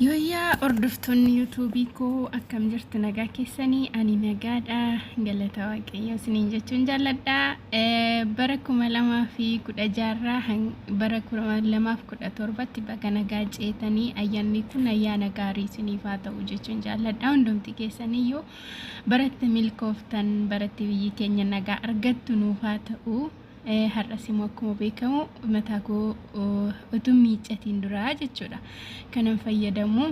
Yooyyaa hordoftoonni yuutuubii koo akkam jirtu nagaa keessanii ani nagaadha galata waaqayyoo isiniin jechuun jaalladha. Bara 2016 bara 2017tti baga nagaa ceetanii ayyaanni kun ayyaana gaarii isiniif haa ta'u jechuun jaalladha. Hundumti keessaniyyuu baratti milkooftan baratti biyyi keenya nagaa argattu nuuf haa ta'u. Har'as immoo akkuma beekamu mataa koo utuu miiccatiin duraa jechuudha. Kanan fayyadamu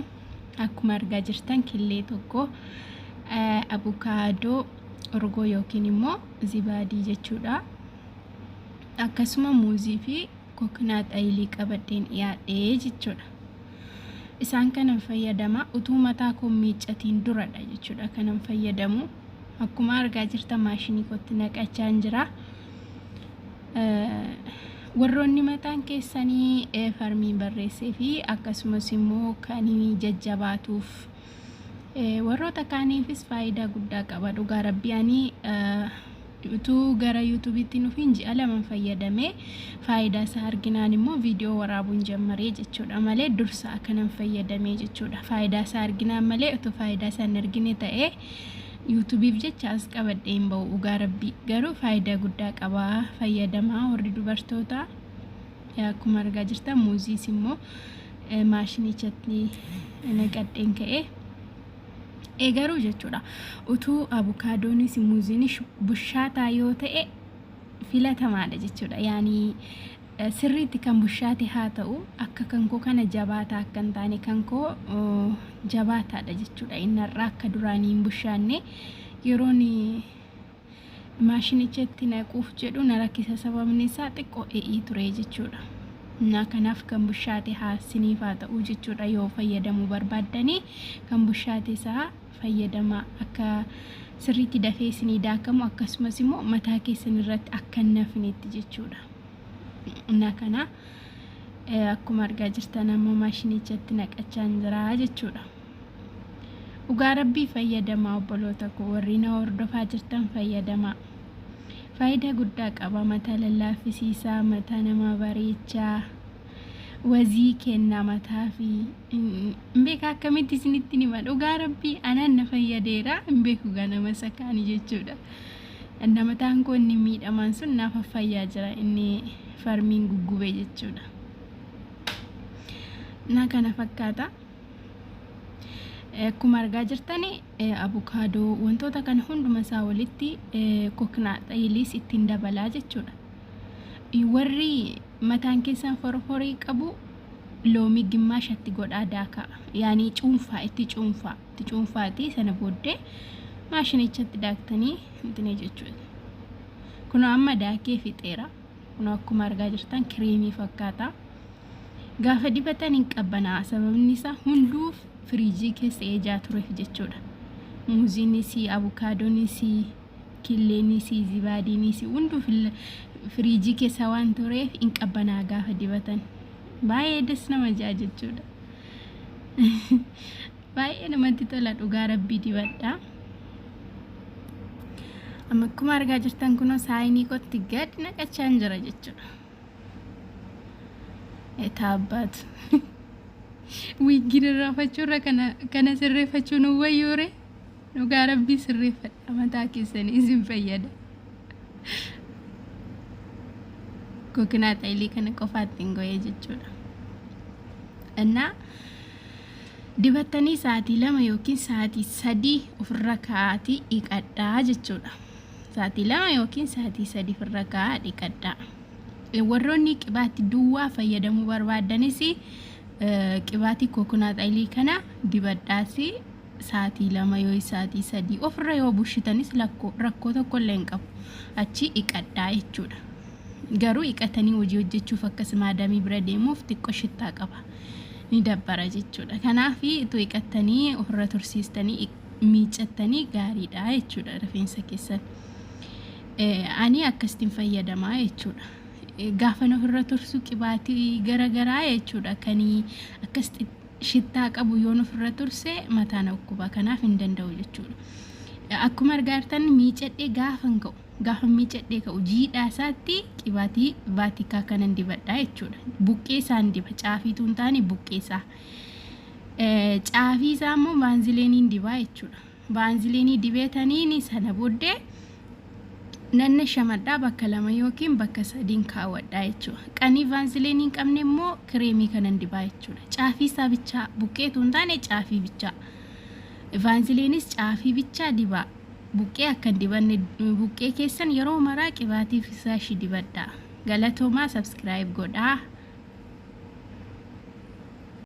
akkuma argaa jirtan killee tokko abukaadoo urgoo yookiin immoo zibaadii jechuudha. Akkasuma muuzii fi kokonaat ayilii qabadheen dhiyaadhee jechuudha. Isaan kanan fayyadama utuu mataa koo miiccatiin duradha jechuudha kanan fayyadamu. Akkuma argaa jirtan maashinii kootti naqachaa jira. Warroonni mataan keessanii farmiin barreessee fi akkasumas immoo kan jajjabaatuuf warroota kaaniifis faayidaa guddaa qaba dhugaa rabbii ani utuu gara yuutuubiitti nufiin ji'a lama fayyadamee faayidaa isaa arginaan immoo viidiyoo waraabuun jammaree jechuudha malee dursa akkanan fayyadamee jechuudha faayidaa isaa arginaan malee utuu faayidaa isaa hin argine ta'ee yuutuubiif jecha as qabadhee hin ba'u dhugaa rabbii garuu faayidaa guddaa qaba fayyadamaa warri dubartoota akkuma argaa jirtan muuziis immoo maashinichatti naqadheen ka'e. Garuu jechuudha utuu abukaadoonis muuziinis bushaataa yoo ta'e filatamaadha jechuudha yaani sirriitti kan bushaate haa ta'u akka kan koo kana jabaataa akka hin taane kan koo jabaataadha jechuudha innarraa akka duraanii hin bushaanne yeroon maashinichatti naquuf jedhu na rakkisa sababni isaa xiqqoo e'ii ture jechuudha. Kanaaf kan bushaate haa siniif haa ta'u jechuudha yoo fayyadamuu barbaaddanii kan bushaate isaa fayyadamaa akka sirriitti dafee isinii daakamu akkasumas immoo mataa keessan irratti akka hin nafnetti jechuudha. Kana akkuma argaa jirtan amma maashinichatti naqachaa jira jechuudha. Dhugaa rabbii fayyadamaa obboloota koo warri na hordofaa jirtan fayyadamaa. Faayidaa guddaa qaba mataa lallaaffisiisaa mataa nama bareechaa wazii kennaa mataa fi hin beekaa akkamitti isinitti hima dhugaa rabbii anaan na fayyadeera hin beeku ganama isa kaanii jechuudha. Mataan koo inni miidhamaan sun naaf fayyaa jira inni farmiin guggube jechuudha. Na kana fakkaata. Akkuma argaa jirtan abukaadoo wantoota kana hunduma isaa walitti kokonaat ayiliis ittiin dabalaa jechuudha. Warri mataan keessan forforii qabu loomii gimmaashatti godhaa daakaa yaani cuunfaa itti cuunfaa itti cuunfaati sana booddee maashinichatti daaktanii intini jechuudha. Kun amma daakee fixeera. Kun akkuma argaa jirtan kireemii fakkaata. Gaafa dibatan hin qabbanaa sababni isaa hunduu firiijii keessa ejaa tureef jechuudha. Muuziinis, abukaadonis, killeenis, zibaadiinis hunduu firiijii keessa waan tureef hin qabbanaa gaafa dibatan. Baay'ee das nama jaa jechuudha. Baay'ee namatti tola dhugaa rabbii dibadha. Amma akkuma argaa jirtan kunoo saayinii kootti gad naqachaa jira jechuudha. Taabbaatu. Wiiggii rarraafachuurra kana sirreeffachuu nu wayyoore dhugaa rabbii sirreeffadha mataa keessanii isin fayyada. Kokonaat ayilii kana qofaatti hin go'ee jechuudha. Innaa dibattanii sa'aatii 2 yookiin sa'aatii 3 ofirra kaa'aatii dhiqadhaa jechuudha. Sa'aatii 2 yookiin sa'aatii 3 ofirra kaa'aa dhiqadhaa. Warroonni qibaatii duwwaa fayyadamuu barbaadanis qibaatii kokonaat ayilii kana dibadhaas sa'aatii 2 yoo sa'aatii 3 ofirra yoo bushitanis rakkoo tokko illee hin qabu. Achi dhiqadhaa jechuudha. Garuu dhiqatanii hojii hojjechuuf akkas maadamii bira deemuuf xiqqoo shittaa qaba. Ni dabbara jechuudha. Kanaaf utuu dhiqattanii ofirra tursiistanii miiccattanii gaariidha jechuudha rifeensa keessan. Ani akkasitiin fayyadamaa jechuudha. Gaafa ofirra tursu qibaatii garaagaraa jechuudha. Kan akkas shittaa qabu yoon ofirra turse mataa na dhukkuba. Kanaaf hin danda'u jechuudha. Akkuma argaa jirtan miicadhee gaafan ka'u gaafa miicadhee ka'u jiidhaa isaatti qibaatii vaatikaa kanan dibadhaa jechuudha. Buqqee isaan diba caafiitu hin taane buqqee isaa. Caafii isaa immoo vaanzileeniin dibaa jechuudha. Vaanzileenii dibeetaniin sana booddee nanna shamadhaa, bakka lama yookiin bakka sadiin kaawwadhaa jechuudha. Qanii vaanzileenii hin qabne immoo kireemii kanan dibaa jechuudha. Caafii isaa bichaa, buqqeetu hin taane, caafii bichaa. Vaanzileenis caafii bichaa dibaa. Buqqee akka hin dibanne, buqqee keessan yeroo maraa qibaatii fisaashii dibadhaa. Galatoomaa, subscribe godhaa.